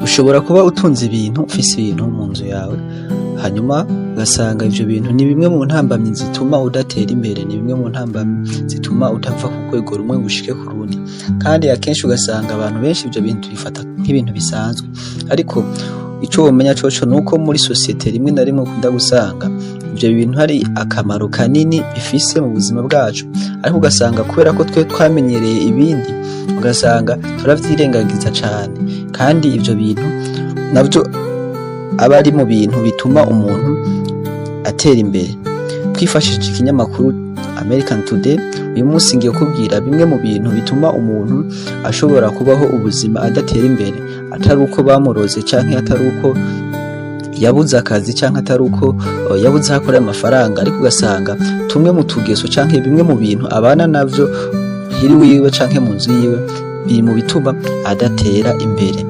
Ushobora kuba utunze ibintu, ufise ibintu mu nzu yawe, hanyuma ugasanga ivyo bintu ni bimwe mu ntambamyi zituma udatera imbere, ni bimwe mu ntambamyi zituma utava ku rwego rumwe ngo ushike ku rundi. Kandi akenshi ugasanga abantu benshi ivyo bintu tubifata nk'ibintu bisanzwe, ariko ico womenya coco nuko muri sosiyete rimwe na rimwe ukunda gusanga ivyo bintu hari akamaro kanini bifise mu buzima bwacu, ariko ugasanga kubera ko twe twamenyereye ibindi, ugasanga turavyirengagiza cane. Kandi ivyo bintu navyo aba ari mu bintu bituma umuntu atera imbere. Twifashishije ikinyamakuru American Today, uyu munsi ngiye kubwira bimwe mu bintu bituma umuntu ashobora kubaho ubuzima adatera imbere, atari uko bamuroze, canke atari uko yabuze akazi, canke atari uko yabuze aho akorera amafaranga, ariko ugasanga tumwe mu tugeso canke bimwe mu bintu abana navyo hiri wiwe canke mu nzu yiwe biri mu bituma adatera imbere.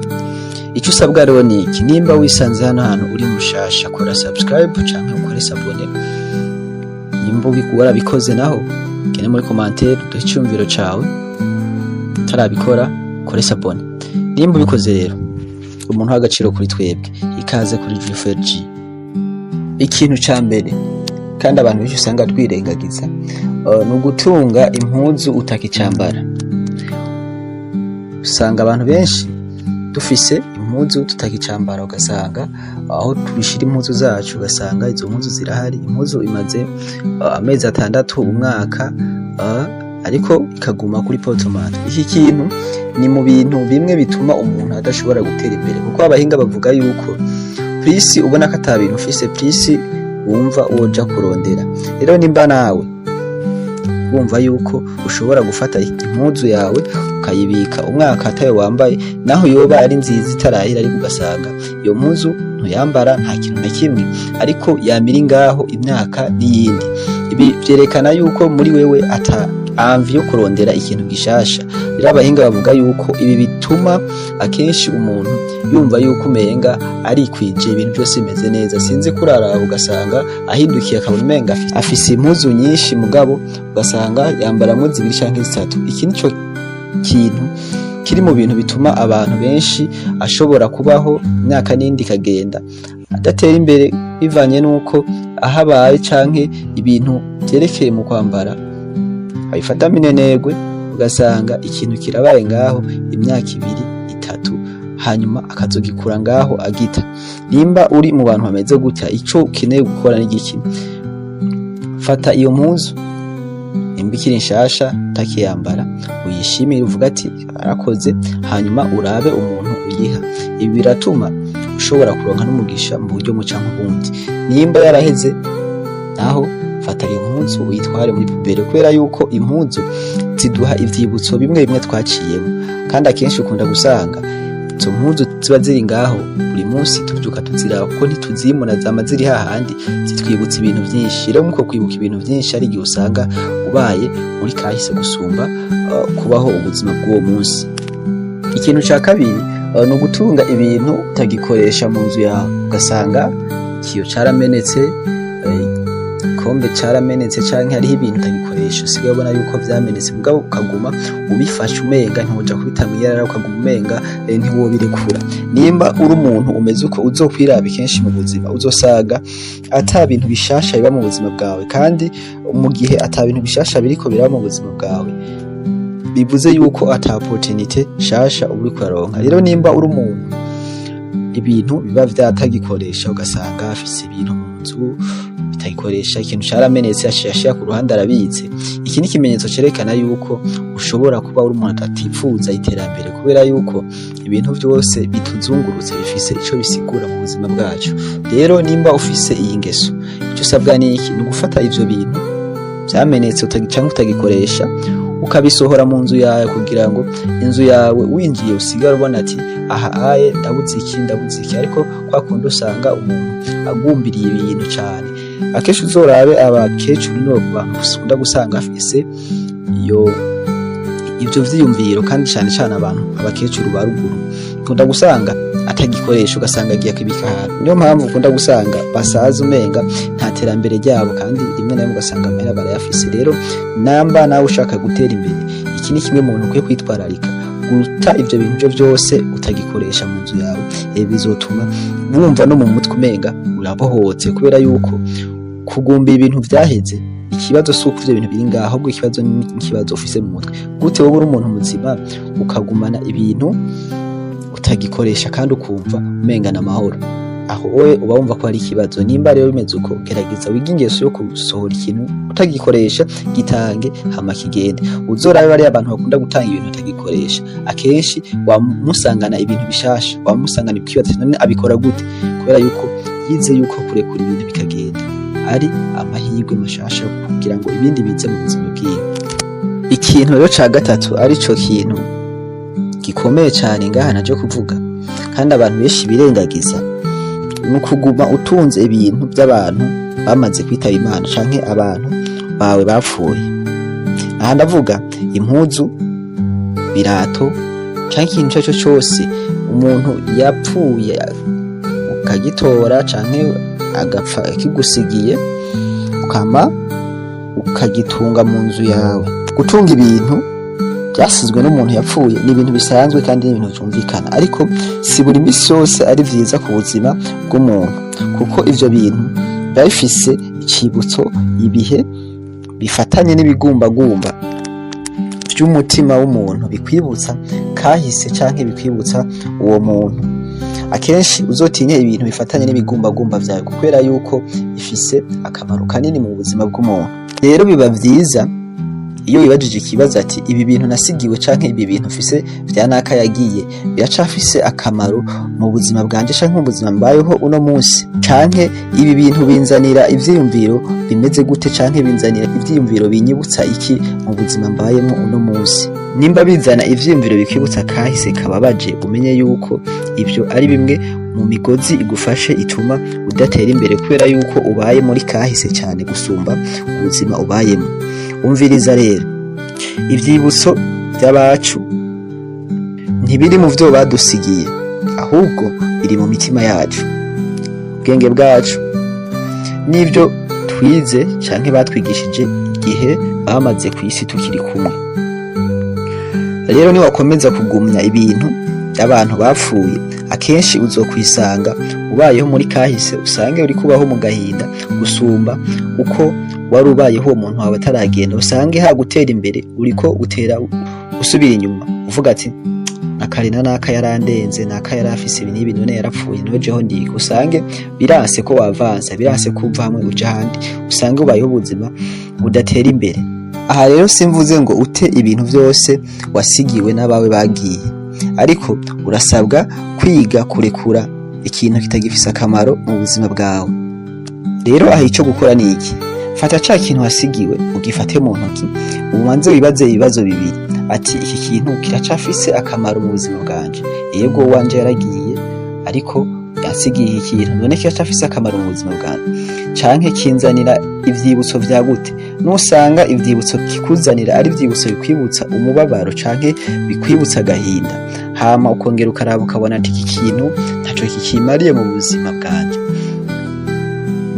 Icyo usabwa rero ni iki: nimba wisanze hano hantu uri mushasha, kora subscribe canke ukore s'abonner. Nimba warabikoze naho, gende muri commentaire duhe iciyumviro cawe. Utarabikora, kore s'abonner. Nimba ubikoze rero, umuntu w'agaciro kuri twebwe. Ikaze kuri GFG. Ikintu ca mbere kandi abantu benshi usanga twirengagiza ni ugutunga impuzu utakicambara. Usanga abantu benshi dufise impuzu tutakicambara, ugasanga aho tubishira impuzu zacu, ugasanga izo mpuzu zirahari, impuzu imaze amezi 6, umwaka, ariko ikaguma kuri portemanteau. Iki kintu ni mu bintu bimwe bituma umuntu adashobora gutera imbere, kuko abahinga bavuga yuko plus ubona ko ata bintu ufise, plus wumva woja kurondera. Rero nimba nawe wumva yuko ushobora gufata impuzu yawe ukayibika umwaka atayo wambaye, naho yoba ari nziza itarahera, ariko ugasanga iyo mpuzu ntuyambara, nta kintu na kimwe, ariko yamira ngaho imyaka n'iyindi, ibi vyerekana yuko muri wewe ata envie yo kurondera ikintu gishasha. Rero abahinga bavuga yuko ibi bituma akenshi umuntu yumva yuko umenga arikwije, ibintu byose bimeze neza. Sinzi kuraraba, ugasanga ahindukiye akabona umenga afise impuzu nyinshi, mugabo ugasanga yambaramwo zibiri canke zitatu. Iki nico kintu kiri mu bintu bituma abantu benshi ashobora kubaho imyaka n'indi ikagenda adatera imbere, bivanye n'uko aho abaye canke ibintu vyerekeye mu kwambara abifata minenegwe, ugasanga ikintu kirabaye ngaho imyaka 2, 3, hanyuma akazogikura ngaho agita. Nimba uri mu bantu bameze gutya, ico ukeneye gukora ni igiki? Fata iyo mpuzu nimba ikiri nshasha utakiyambara, uyishimire, uvuga ati arakoze, hanyuma urabe umuntu uyiha. Ibi biratuma ushobora kuronka n'umugisha mu buryo mu canke ubundi. Nimba yaraheze naho, fata iyo mpuzu uyitware muri poubelle, kubera yuko impuzu ziduha ivyibutso bimwe bimwe twaciyemo. Kandi akenshi ukunda gusanga izo mpuzu ziba ziri ngaho buri munsi tuvyuka tuziraba, kuko ntituzimura, zama ziri hahandi, zitwibutsa ibintu vyinshi. Rero muko kwibuka ibintu vyinshi, ari igihe usanga ubaye muri kahise gusumba kubaho ubuzima bw'uwo munsi. Ikintu ca kabiri ni ugutunga ibintu utagikoresha mu nzu yawe, ugasanga ikiyo caramenetse, igikombe caramenetse, canke hariho ibintu utagikoresha usigaye ubona yuko vyamenetse, mugabo ukaguma ubifashe umenga ntiwoja kubita mw'iyarara, ukaguma umenga ntiwobirekura. Nimba uri umuntu umeze uko, uzokwirabe kenshi mu buzima, uzosanga ata bintu bishasha biba mu buzima bwawe. Kandi mu gihe ata bintu bishasha biriko biraba mu buzima bwawe, bivuze yuko ata opportunité shasha uba uriko uraronka. Rero nimba uri umuntu ibintu biba vyatagikoresha, ugasanga afise ibintu mu nzu bitagikoresha, ikintu caramenetse aciye ashira ku ruhande arabitse, iki ni ikimenyetso cerekana yuko ushobora kuba uri umuntu atipfuza iterambere, kubera yuko ibintu vyose bituzungurutse bifise ico bisigura mu buzima bwacu. Rero nimba ufise iyi ngeso, ico usabwa ni iki? Ni ugufata ivyo bintu vyamenetse canke utagikoresha, ukabisohora mu nzu yawe, kugira ngo inzu yawe winjiye usigare ubona ati aha aye ndabuze iki, ndabuze iki. Ariko kwa kundi usanga umuntu agumbiriye ibintu cane, akenshi uzorabe abakecuru nibo bantu ukunda gusanga afise iyo ivyo vyiyumviro, kandi cane cane abantu abakecuru ba ruguru ukunda gusanga atagikoresha, ugasanga agiye akibika ahantu. Niyo mpamvu ukunda gusanga basaza umenga nta terambere ryabo, kandi rimwe na rimwe ugasanga amahera barayafise. Rero namba nawe ushaka gutera imbere, iki ni kimwe mu bintu ukwiye kwitwararika. Guta ivyo bintu vyose utagikoresha mu nzu yawe, bizotuma wumva no mu mutwe umenga urabohotse, kubera yuko kugumba ibintu vyaheze, ikibazo si uko ivyo bintu biri ngaho, ahubwo ikibazo ni ikibazo ufise mu mutwe. Gute wowe uri umuntu muzima ukagumana ibintu utagikoresha kandi ukumva umenga n'amahoro? Aho wowe uba wumva ko hari ikibazo. Nimba rero bimeze uko, gerageza wige ingeso yo gusohora ikintu utagikoresha, gitange hama kigende. Uzorabe bariya abantu bakunda gutanga ibintu batagikoresha, akenshi wamusangana ibintu bishasha, wamusangana ukibaza ati, none abikora gute? Kubera yuko yize yuko kurekura ibintu bikagenda ari amahirwe mashasha kugira ngo ibindi bize mu buzima bwiwe. Ikintu rero ca gatatu, arico kintu gikomeye cane ngaha naje kuvuga, kandi abantu benshi birengagiza, ni ukuguma utunze ibintu by'abantu bamaze kwitaba Imana canke abantu bawe bapfuye. Aha ndavuga impuzu, birato, canke ikintu ico arico cose umuntu yapfuye ukagitora canke agapfa akigusigiye, ukama ukagitunga mu nzu yawe. Gutunga ibintu byasizwe n'umuntu yapfuye ni ibintu bisanzwe kandi ni ibintu vyumvikana, ariko si buri misi yose ari vyiza ku buzima bw'umuntu, kuko ivyo bintu biba bifise icibutso, ibihe bifatanye n'ibigumbagumba vy'umutima w'umuntu, bikwibutsa kahise canke bikwibutsa uwo muntu. Akenshi uzotinye ibintu bifatanye n'ibigumbagumba vyawe, kubera yuko bifise akamaro kanini mu buzima bw'umuntu. Rero biba vyiza iyo wibajije ikibazo ati: ibi bintu nasigiwe canke ibi bintu mfise vya naka yagiye biracafise akamaro mu buzima bwanje canke mu buzima mbayeho uno munsi? Canke ibi bintu binzanira ivyiyumviro bimeze gute? Canke binzanira ivyiyumviro binyibutsa iki mu buzima mbayemo uno munsi? Nimba bizana ivyiyumviro bikwibutsa kahise kababaje, umenye yuko ivyo ari bimwe mu migozi igufashe ituma udatera imbere, kubera yuko ubaye muri kahise cyane gusumba ubuzima ubayemo. Umviriza rero, ivyibutso by'abacu ntibiri mu vyo badusigiye, ahubwo biri mu mitima yacu, ubwenge bwacu n'ibyo twize canke batwigishije igihe bamaze ku isi tukiri kumwe. Rero niwakomeza kugumya ibintu by'abantu bapfuye, akenshi uzokwisanga ubayeho muri kahise, usange uri kubaho mu gahinda gusumba uko wari ubayeho uwo muntu wawe ataragenda, usange hagutera imbere uriko utera usubira inyuma, uvuga ati: nakare na naka yarandenze, naka yarafise ibi n'ibi, none yarapfuye, nojeho ndika. Usange biranse ko wavansa, biranse ko uva hamwe uja ahandi, usange ubayeho ubuzima budatera imbere. Aha rero simvuze ngo ute ibintu vyose wasigiwe n'abawe bagiye, ariko urasabwa kwiga kurekura ikintu kitagifise akamaro mu buzima bwawe. Rero aha ico gukora ni iki? Fata ca kintu wasigiwe, ugifate mu ntoki, ubanze wibaze ibibazo bibiri ati: iki kintu kiracafise akamaro mu buzima bwanje? Yego, wanje yaragiye, ariko yansigiye iki kintu, none kiracafise akamaro mu buzima bwanje? Canke kinzanira ivyibutso vya gute? Nusanga ivyibutso kikuzanira ari ivyibutso bikwibutsa umubabaro canke bikwibutsa agahinda, hama ukongera ukaraba ukabona ati iki kintu ntaco kikimariye mu buzima bwanje,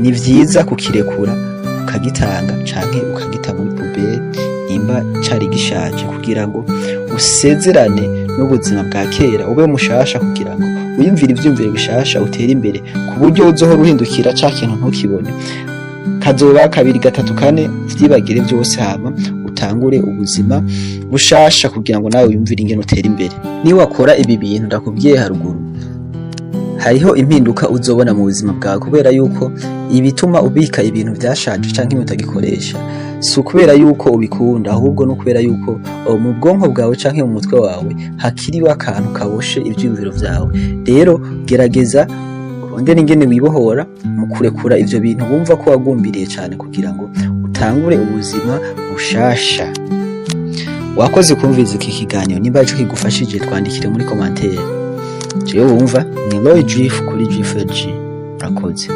ni vyiza kukirekura, ukagitanga canke ukagita muri poubelle nimba cari gishaje, kugira ngo usezerane n'ubuzima bwa kera, ube mushasha, kugira ngo wiyumvire ivyiyumviro bishasha, utere imbere, ku buryo uzohora uhindukira ca kintu ntukibone. Kazoba kabiri, gatatu, kane, vyibagire vyose, hama utangure ubuzima bushasha, kugira ngo nawe wiyumvire ingene utera imbere. Niwakora ibi bintu ndakubwiye haruguru, hariho impinduka uzobona mu buzima bwawe, kubera yuko ibituma ubika ibintu vyashaje canke ibintu utagikoresha si ukubera yuko ubikunda, ahubwo no kubera yuko mu bwonko bwawe canke mu mutwe wawe hakiriho akantu kaboshe ivyiyumviro vyawe. Rero gerageza urondere ingene wibohora mu kurekura ivyo bintu wumva ko wagumbiriye cane, kugira ngo utangure ubuzima bushasha. Wakoze kumviriza iki kiganiro. Nimba ico kigufashije, twandikire muri commentaire. Jewe wumva ni Roy Jif kuri G4G. Urakoze.